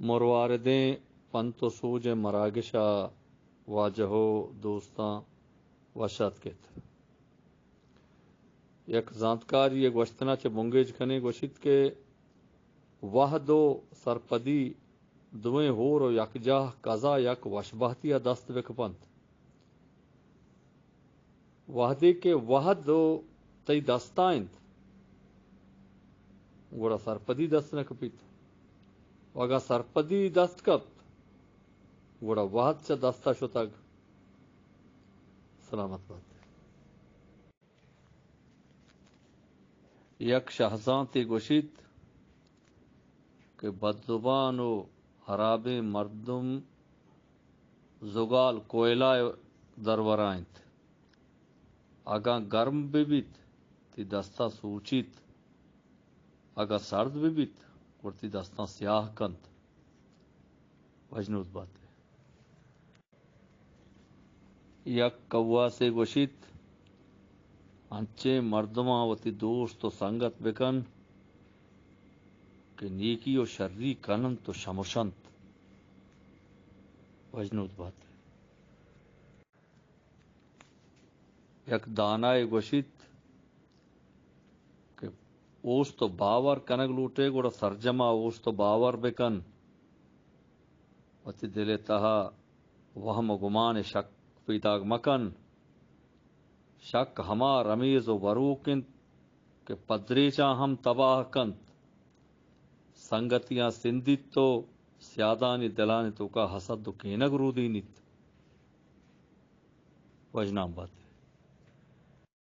مرواردیں پنت و سوج ءِ مراگش ءَ واجہ و دوستاں وش آتک ات۔ یک زانتکاری ءِ گوشتن ءَ چہ بنگیج کنیں، گوشیت کہ وھد و سرپدی دوئیں ہور و یکجاہ کزا یک وشبہتی ءَ دست بہ کپنت۔ وھدے کہ وھد و تئی دست ءَ انت، گڑا سرپدی دست نہ کپیت۔ و اگاں سرپدی دست کپت، گڑا وھد چہ دست ءَ شتگ۔ سلامت بات۔ یک شہزانتے گوشیت کہ بدزبان و ہرابیں مردم زگال کوئلہ ءِ درورا انت۔ اگاں گرم بہ بیت، تئی دستاں سوچیت، اگاں سرد بہ بیت، گڑا تئی دستاں سیاہ کنت۔ وشنود بات ئے۔ یک کواسے گوشیت، انچیں مردماں وتی دوست و سنگت بکن کہ نیکی و شری کننت و شمشنت۔ وشنود بات۔ یک دانائے گوشیت کہ اوست و باور کنگ لوٹے، گڑا سرجما اوست و باور بکن۔ وتی دل ءِ تہا وہم و گمان ءِ شک پیداگ مکن۔ شک ہما رمیز و وروک انت کہ پدریچاں ہم تباہ کنت۔ سنگتیاں سندیت و سیادانی دلانی توکا حسد و کینگ رودینیت۔ وژنام بات ئے۔